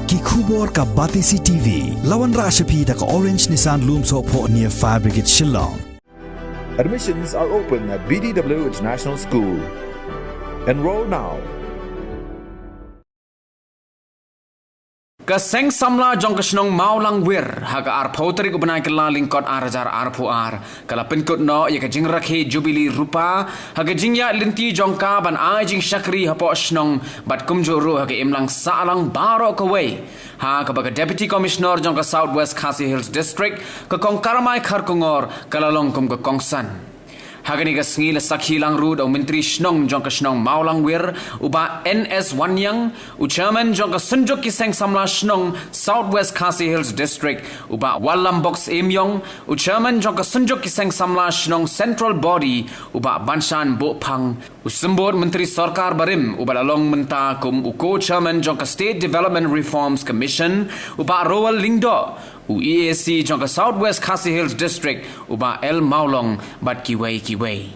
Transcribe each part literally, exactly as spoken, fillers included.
Ki khubor ka Batesi T V. La wanrah sha phi da ka Orange Nissan Lumsohphoh near Fire Brigade Shillong. Admissions are open at B D W International School. Enroll now. Ka Seng Samla jong ka shnong Mawlangwir ha ka arphew tarik u bnai Kyllalyngkot ar hajar arphew ar ka la pynkut noh ïa ka jingrakhe Jubili Rupa ha ka jingïaid lynti jong ka ban ai jingshakri hapoh shnong bad kumjuh ruh ha ka imlang sahlang baroh kawei. Ha kaba ka Deputy Commissioner jong ka South West Khasi Hills District, ka Kong Karmai Kharkongor, ka la long kum ka kongsan. Ha kane ka sngi la sakhi lang ruh da u Myntri Shnong jong ka shnong Mawlangwir, u Bah N S Wanniang, u Chairman jong ka Synjuk ki Seng Samla Shnong South West Khasi Hills District, u Bah Wallambox Emiong, u Chairman jong ka Synjuk ki Seng Samla Shnong Central Body, u Bah Banshan Bohphang, u Symbud Myntri Sorkar Barim, u ba la long mynta kum u Co-Chairman jong ka State Development Reforms Commission, u Bah Rowell Lyngdoh, u E A C jong ka South West Khasi Hills District, u Bah L Mawlong, bad kiwei kiwei.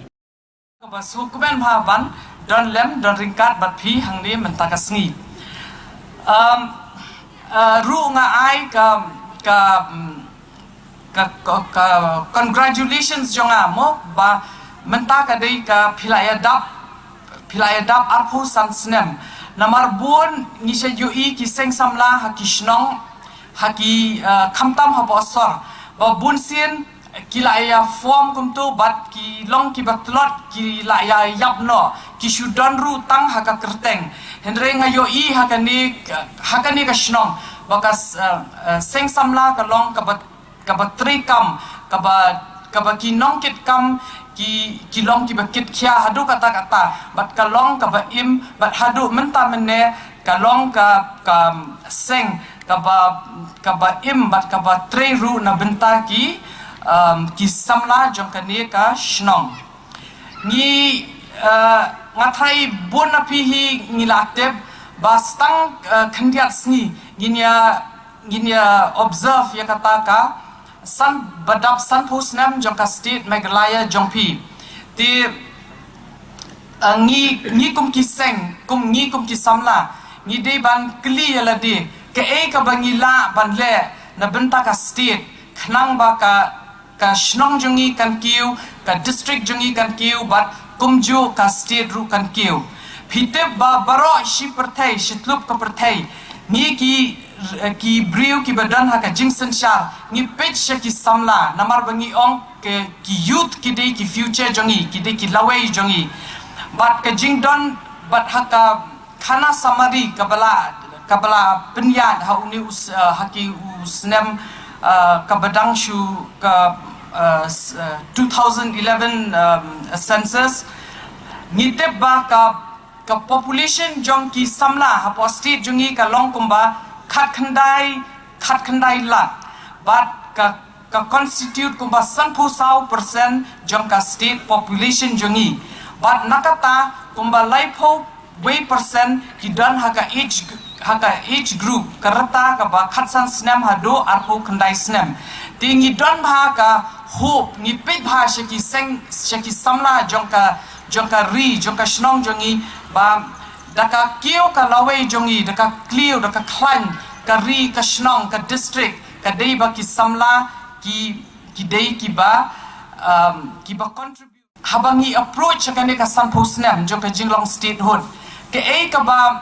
Kaba sngewkmen bha ban don lem don ryngkat bad phi hangne mynta ka sngi. Um, uh, ruh nga ai ka, ka, um, ka, ka, ka congratulations jong nga mo ba mynta ka dei ka phi la ïa dap, phi la ïa dap arphew san snem. Namar bun ngi sha ïohi ki seng samla ha ki shnong, ha ki, uh, khamtam hapoh sor. Ba bun sien ki la ïa form kumto bad ki long kiba tlot, ki la ïa ïap noh, ki shu don ruh tang ha ka kyrteng. Hynrei nga ïohi ha kane, ha kane ka shnong ba ka, uh, uh, seng samla ka long kaba, kaba treikam, kaba, kaba ki nongkitkam ki, ki long kiba kitkhia haduh katta katta, bad ka long kaba im, bad haduh mynta mynne ka long ka, ka seng kaba, kaba im bad kaba trei ruh na bynta ki, um, ki samla jong kane ka shnong. Ngi, uh, nga tharai bun na phi hi ngi la tip ba stang, uh, khyndiat sngi ngin ïa, ngin ïa observe ïa kata ka san, ba dap sanphew snem jong ka state Meghalaya jong phi. Te, uh, ngi, ngi kum ki seng, kum ngi kum ki samla, ngi dei ban kylli ïa lade kaei kaba ngi lah ban leh na bynta ka state khnang ba ka, ka shnong jong ngi kan kiew, ka district jong ngi kan kiew, bad kumjuh ka state ruh kan kiew. Phi tip ba baroh shi pyrthei, shi tlop ka pyrthei, ngi ki, ki briew kiba don ha ka jingsynshar ngi peit sha ki samla, namar ba ngi ong ki, ki youth ki dei ki future jong ngi, ki dei ki lawei jong ngi. Bad ka jingdon, bad ha ka khana samari kaba la, kaba la pynïaid ha une u s-, uh, ha ki u snem, uh, kaba dang shu ka, uh, s-, uh, two thousand eleven, um, census. Ngi tip ba ka, ka population jong ki samla hapoh state jong ngi ka long kumba khatkhyndai, khatkhyndai lak. Bad ka, ka constitute kumba sanphew saw percent jong ka state population jong ngi. Bad na kata kumba laiphew wei percent ki don ha ka age, ha ka age group ka rta kaba khatsan snem haduh arphew khyndai snem. Te ngi don bha ka hope, ngi peit bha sha ki seng, sha ki samla jong ka, jong ka ri, jong ka shnong jong ngi, ba da ka kiew ka lawei jong ngi, da ka kiew, da ka khlaiñ ka ri, ka shnong, ka district, ka dei ba ki samla ki, ki dei kiba, um, kiba contribute. Haba ngi approach kane ka sanphew snem jong ka jinglong statehood, kaei kaba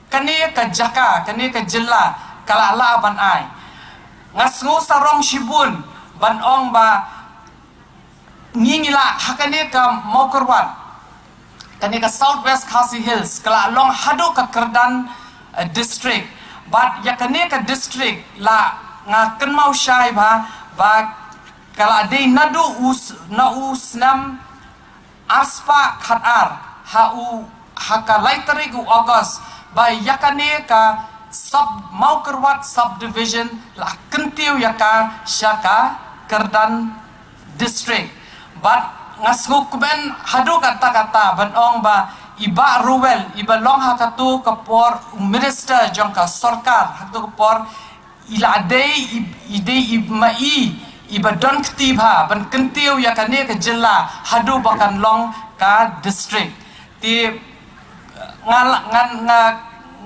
kane ka jaka, kane ka jylla ka la lah ban ai? Nga sngew sarong shibun ban ong ba ngi, ngi lah ha kane ka Mawkyrwat, kane ka South West Khasi Hills, ka la long haduh ka kyrdan, eh, district. Bad ïa kane ka district la nga kynmaw shai bha ba ka la dei naduh u s-, na u snem arspah khatar ha u, ha ka lai tarik u August, ba ïa kane ka sub, Mawkyrwat subdivision la kyntiew ïa ka sha ka kyrdan district. Bad nga sngewkmen haduh katta katta ban ong ba i Bah Rowell, iba long ha kato ka por u minister jong ka sorkar ha kato ka por, i la dei i, i dei i ma i, iba don kti bha ban kyntiew ïa kane ka jylla haduh ba kan long ka district. Te nga la, nga, nga,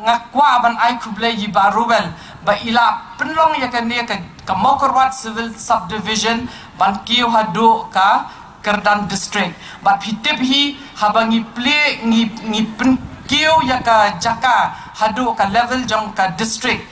Nga kwah ban ai khublei ïa i Bah Rowell ba i la pynlong ïa kane ka, ka Mawkyrwat Civil Subdivision ban kiew haduh ka Kyrdan District. Bad phi tip hi, haba ngi plie, ngi, ngi pynkiew ïa ka jaka haduh ka level jong ka district,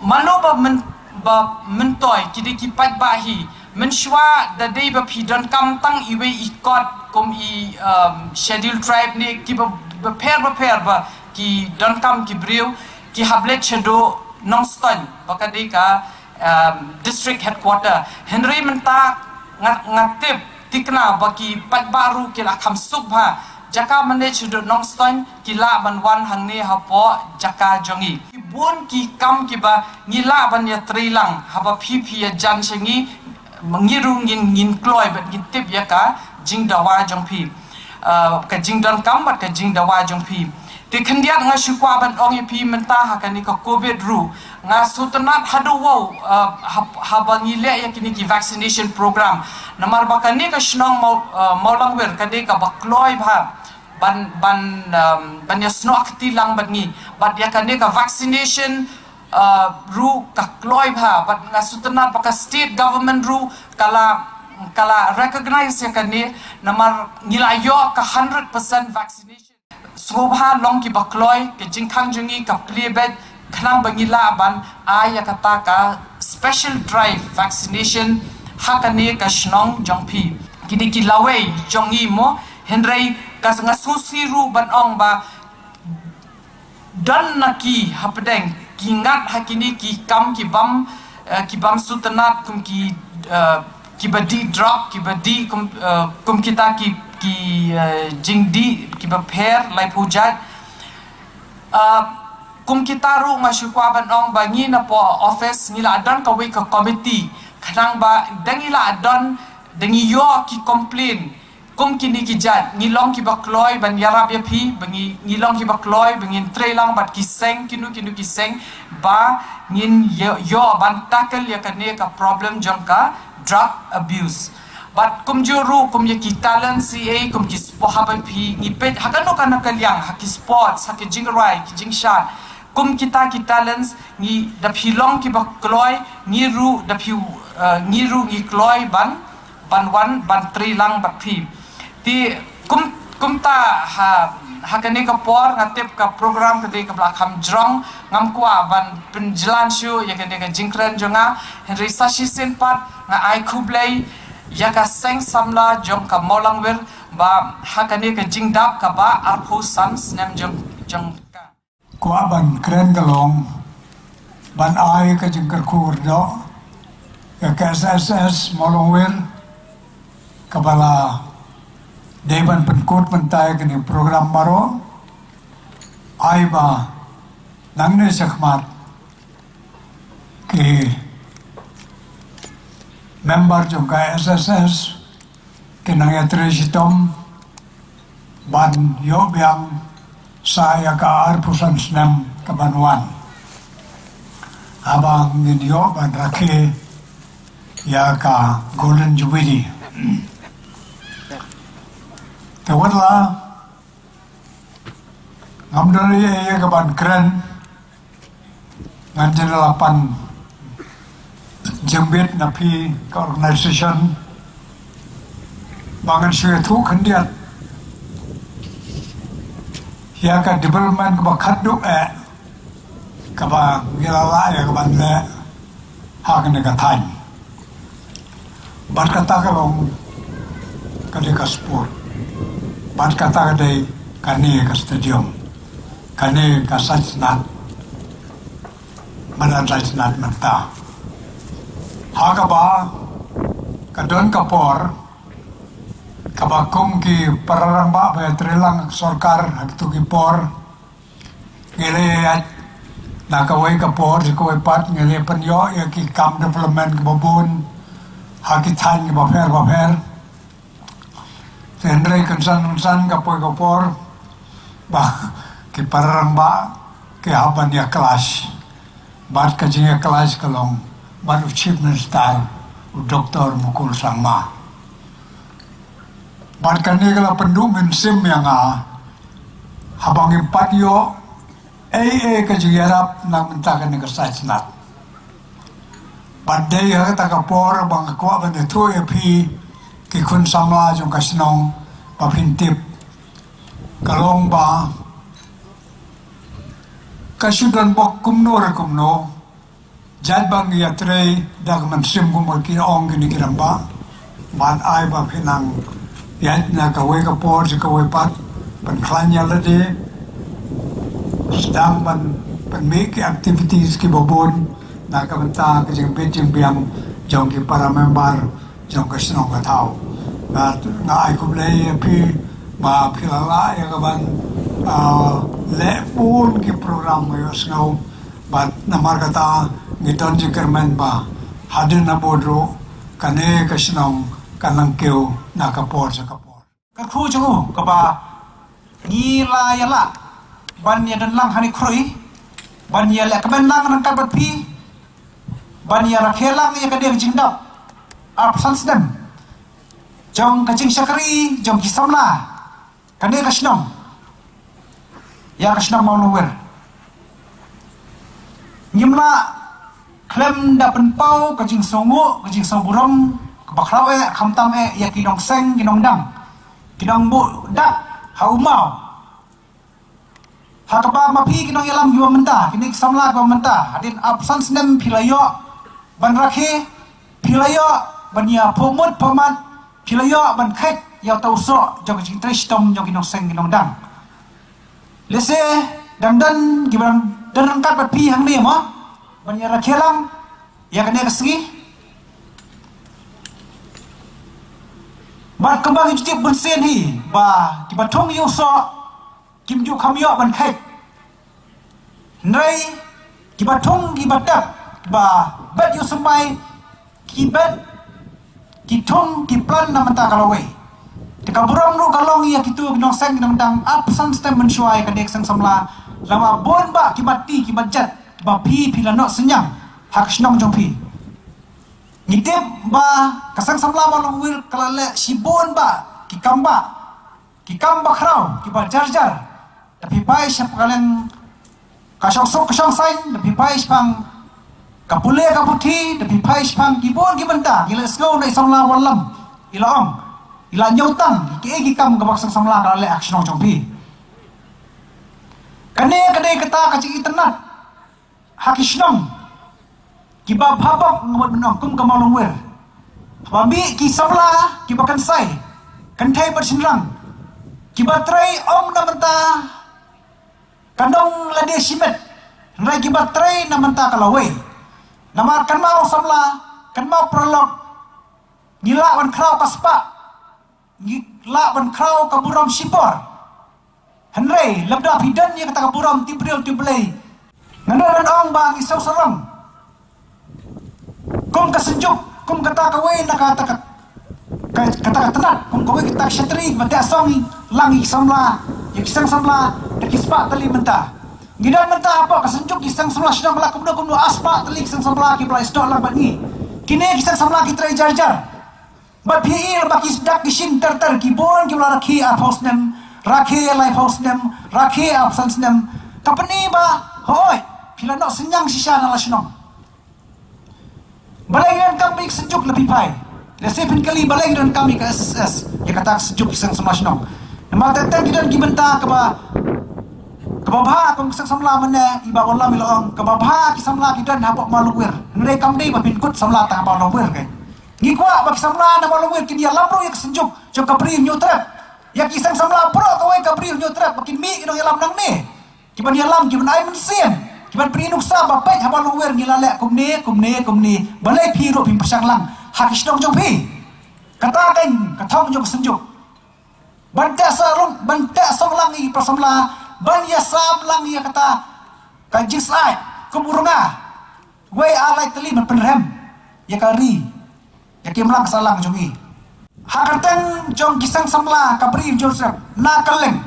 mano ba myn-, ba myntoi, ki dei ki paidbah hi. Mynshuwa da dei ba phi donkam tang iwei i kot kum i, um, Schedule Tribe ne kiba, bapher bapher ba ki donkam ki briew, ki hap leit shaduh Nongstoiñ ba ka dei ka, um, district headquarter. Hynrei mynta nga, nga tip thikna ba ki paidbah ruh ki la kham suk bha. Jaka mynne shaduh Nongstoiñ ki lah ban wan hangne hapoh jaka jong ngi. Ki bun ki kam kiba ngi lah ban ïatreilang haba phi phi ïajan sha ngi, ngi ruh ngin, ngin kloi bad ngin tip ïa ka jingdawa jong phi. Uh, ka jingdonkam bad ka jingdawa jong phi. Te khyndiat nga shu kwah ban ong ïa phi mynta ha kane ka covid ruh nga sngewtynnat haduh wow, uh, hab-, haba ngi leh ïa kine ki vaccination program. Namar ba kane ka shnong Maw-, uh, Mawlangwir ka dei kaba kloi bha ban, ban, um, ban ïasnoh kti lang bad ngi. Bad ïa kane ka vaccination, uh, ruh ka kloi bha, bad nga sngewtynnat ba ka state government ruh ka la, ka la recognize ïa kane, namar ngi la ïoh ka hundred percent vaccination. Sngewbha long kiba kloi, ka jingkhang jong ngi ka plie beit khnang ba ngi lah ban ai ïa kata ka special drive vaccination ha kane ka shnong jong phi. Kine ki lawei jong ngi mo, hynrei ka nga sngewsih ruh ban ong ba don na ki hapdeng ki ngat ha kine ki kam ki bym, eh, ki bym sngewtynnat kum ki, eh, kiba dih drug, kiba dih kum, eh, kum kita ki, ki, eh, jingdih kiba pher laiphew jait. Eh, kum kita ruh nga shu kwah ban ong ba ngi napoh office ngi la don kawei ka committee khnang ba da ngi la don, da ngi ïoh ki complain kum kine ki jait, ngi long kiba kloi ban ïarap ïa phi, ba ngi, ngi long kiba kloi ba ngin treilang bad ki seng, kino kino ki seng, ba ngin ïoh, ïoh ban tackle ïa kane ka problem jong ka drug abuse. Bad kumjuh ruh kum ïa ki talent C A, kum ki sport, haba phi ngi peit ha kano kano ka liang, ha ki sports, ha ki jingrwai, ki jingshad, kum kita ki talents, ngi da phi long kiba kloi, ngi ruh da phi, eh, ngi ruh ngi kloi ban, ban wan ban treilang bad phi. Te kum, kumta ha, ha kane ka por nga tip ka program ka dei kaba la kham jrong, ngam kwah ban pynjlan shuh ïa kane ka jingkren jong nga, hynrei sa shisien pat nga ai khublei ïa ka seng samla jong ka Mawlangwir ba ha kane ka jingdap kaba arphew san snem jong, jong ka. Kwah ban kren ka long ban ai ka jingkyrkhu kyrdoh ïa ka S S S Mawlangwir kaba la dei ban pynkut mynta ïa kane program baroh, ai ba nangne shakhmat ki member jong ka S S S ki nang ïatrei shitom ban ïoh biang sa ïa ka arphew san snem kaban wan, haba ngin ïoh ban rakhe ïa ka Golden Jubilee. Te wat la ngam don ei ei kaban kren, ngan jin la pan jingbit na phi ka organization ba ngan shu ïathuh khyndiat ïa ka development kaba khatduh eh kaba ngi la lah ïa kaban leh ha kane ka thaiñ. Bad kata ka long ka dei ka sport. Bad kata ka dei kane ka stadium. Kane ka sait snat. Madan sait snat mynta. Ha kaba ka don ka por kaba kum ki para rangbah ba ïatreilang sorkar ha kitu ki por, ngi la ïaid na kawei ka por sha kawei pat, ngi la pynïoh ïa ki kam development kiba bun ha ki thaiñ kiba pher ba pher. Te hynrei kynsan kynsan ka poi ka por ba ki para rangbah ki hap ban ïa clash. Bad ka jingïa clash ka long bad u Chief Minister, u Doctor Mukul Sangma. Bad kane ka la pynduh mynsiem ïa nga haba ngim pat ïoh Ei ei ka jingïarap na ka bynta kane ka saiñ slat. Bad dei ha kata ka por ba nga kwah ban ïathuh ïa phi ki khun samla jong ka shnong ba phin tip. Ka long ba ka shu don bok kumno re kumno, jait ba ngi ïatrei da ka mynsiem kumba ki ong kine ki rangbah. Bad ai ba phi nang ïaid na kawei ka por sha kawei pat, pynkhlaiñ ïa lade, sdang ban pynmih ki activities kiba bun na ka bynta ka jingbit jingbiang jong ki para member jong ka shnong ka thaw. Nga, nga ai khublei ïa phi ba phi la lah ïa ka ban, ah, leh bun ki program ba ïohsngew. Bad namar kata ngi don jingkyrmen ba hadien nabud ruh kane ka shnong kan nang kiew na ka por sha ka por. Ka kyrkhu jong u kaba ngi la ïa lah ban ïa don lang ha kane ka khyndiat, ban ïa leh kmen lang ryngkat bad phi, ban ïa rakhe lang ïa kane ka jingdap arphew san snem jong ka jingshakri jong ki samla kane ka shnong, ïa ka shnong Mawlongwir. Ngim lah khlem da pynpaw ka jingsngewnguh, ka jingsngewburom kaba khraw eh, khamtam eh ïa ki nongseng ki nongdang, ki nongbuh dak ha u maw. Ha kaba ma phi ki nongïalam kiba mynta, kine ki samla kiba mynta, hadien arphew san snem phi la ïoh ban rakhe, phi la ïoh ban ïa phuh mut phuh mat, phi la ïoh ban kheit ïa uta u soh jong ka jingtrei shitom jong ki nongseng ki nongdang. Lehse dang don kiba dang don ryngkat bad phi hangne mo, ban ïa rakhe lang ïa kane ka sngi. Bad kumba ngi ju tip bunsien hi ba kiba thung ïa u soh kim ju kham ïoh ban kheit. Hynrei kiba thung kiba tep ba bet ïa u symbai, ki bet, ki thung ki plan na mynta ka lawei. Te ka burom ruh ka long ïa kito ki nongseng ki nongdang arphew san snem mynshuwa ïa kane ka seng samla, lada bun bah ki bati ki bajat ba phi phi la noh synñiang ha ka shnong jong phi. Ngi tip ba ka seng samla Mawlongwir ka la leh shibun bah ki kam bah, ki kam bakhraw kiba jar jar. Da phi phai shaphang ka liang ka shongsuk ka shongsaiñ, da phi phai shaphang ka pule ka puthi, da phi phai shaphang ki bun ki bynta, ngi la sngew na i samla Wallam i la ong, i la ñiewtang ïa kiei ki kam kaba ka seng samla ka la leh ha ka shnong jong phi. Kane ka dei kata ka jingitynnad ha ki shnong kiba bha bok, nga mut ban ong, kum ka Mawlongwir. Haba mih ki samla kiba kynsai, kynthei bad shynrang, kiba trei ym na bynta ka nonglade shimet, hynrei kiba trei na bynta ka lawei. Namar kynmaw samla, kynmaw paralok, ngi lah ban khraw ka spah, ngi lah ban khraw ka burom shipor. Hynrei lada phi don ïa kata ka burom, te briew te Blei, ngan ong ba ngi sngewsarong kum ka Synjuk, kum kata kawei na kata ka, ka, kata ka tnat, kum kawei kata ka shatri ba da song lang ïa ki samla, ïa ki seng samla da ki spah tylli mynta. Ngi don mynta hapoh ka Synjuk ki seng samla shnong ba la kumno kumno ar spah tylli ki seng samla kiba la ïasnoh lang bad ngi. Kine ki seng samla ki trei jar jar. Bad phi i ba ki sdang ki shim ter ter, ki bun kiba la rakhe arphew snem, rakhe laiphew snem, rakhe arphew san snem. Ka pyni ba hooid phi la noh synñiang shisha na la shnong. Balei ngi donkam ïa ka Synjuk, lada phi phai, lehse phin kylli balei ngi donkam ïa ka S S S, ïa kata ka Synjuk ki seng samla shnong. Namar teng teng ki don ki bynta kaba, kaba bha kum ka seng samla mynne, i Bah Wallam i la ong kaba bha ki samla ki don hapoh Mawlongwir. Hynrei kam dei ba phin kut samla tang ha Mawlongwir, keiñ. Ngi kwah ba ki samla na Mawlongwir kin ïalam ruh ïa ka Synjuk jong ka Bri Hynñiewtrep. Ïa ki seng samla baroh kawei ka Bri Hynñiewtrep ba kin mih ki nongïalam nangne, kiban ïalam, kiban ai mynsiem, kiban pyni nuksa ba peit ha Mawlongwir ngi la leh kumne kumne kumne. Balei phi ruh phim pyrshang lang ha ki shnong jong phi? Kata keiñ ka thong jong ka Synjuk. Ban teh song, ban teh song lang ïa ki para samla, ban ïasam lang ïa kata ka jingsyaid kum u rnga. Wei ar lai tylli ban pynrhem ïa ka ri, ïa ki imlang ka sahlang jong ngi. Ha kyrteng jong ki seng samla ka Bri Hynñiewtrep na kylleng,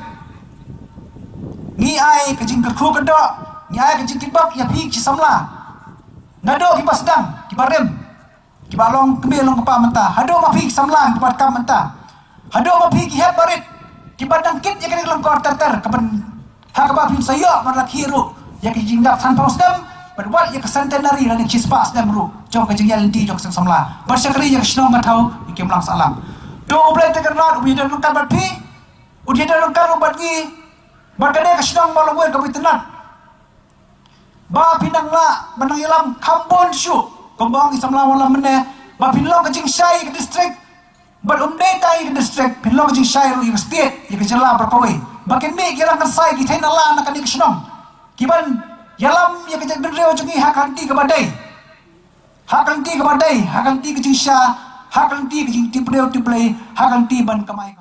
ngi ai ka jingkyrkhu kyrdoh, ngi ai ka jingkitbok ïa phi ki samla. Naduh kiba sdang, kiba rim, kiba long kmie long kpa mynta, haduh ma phi ki samla kiba kam mynta, haduh ma phi ki hep barit kiba dang kit ïa kane ka lyngkor ter ter, kaban, ha kaba phin sa ïoh ban rakhe ruh ïa ka jingïap sanphew snem, bad wat ïa ka centenary lane shispah snem ruh jong ka jingïaid lynti jong ka seng samla. Bad shakri ïa ka shnong ka thaw ïa ki Imlang Sahlang. To U Blei te kan rat, U Blei te kan bad phi, U Blei te kan bad ngi, bad kane ka shnong Mawlongwei kaba itynnad. Ba phi nang lah ban nang ïalam kham bun shuh, kumba ong i samla Wanlam mynne, ba phin long ka jingshai ïa ka district, bad um dei tang ïa ka district, phin long ka jingshai ruh ïa ka state, ïa ka jylla baroh kawei. Ba kin mih ki rangkynsai, ki thei na la na kane ka shnong, ki ban ïalam ïa ka jaitbynriew jong ngi ha ka lynti kaba dei, ha ka lynti kaba dei, ha ka lynti ka jingshisha, ha ka lynti ka jingtip briew tip Blei, ha ka lynti ban kamai.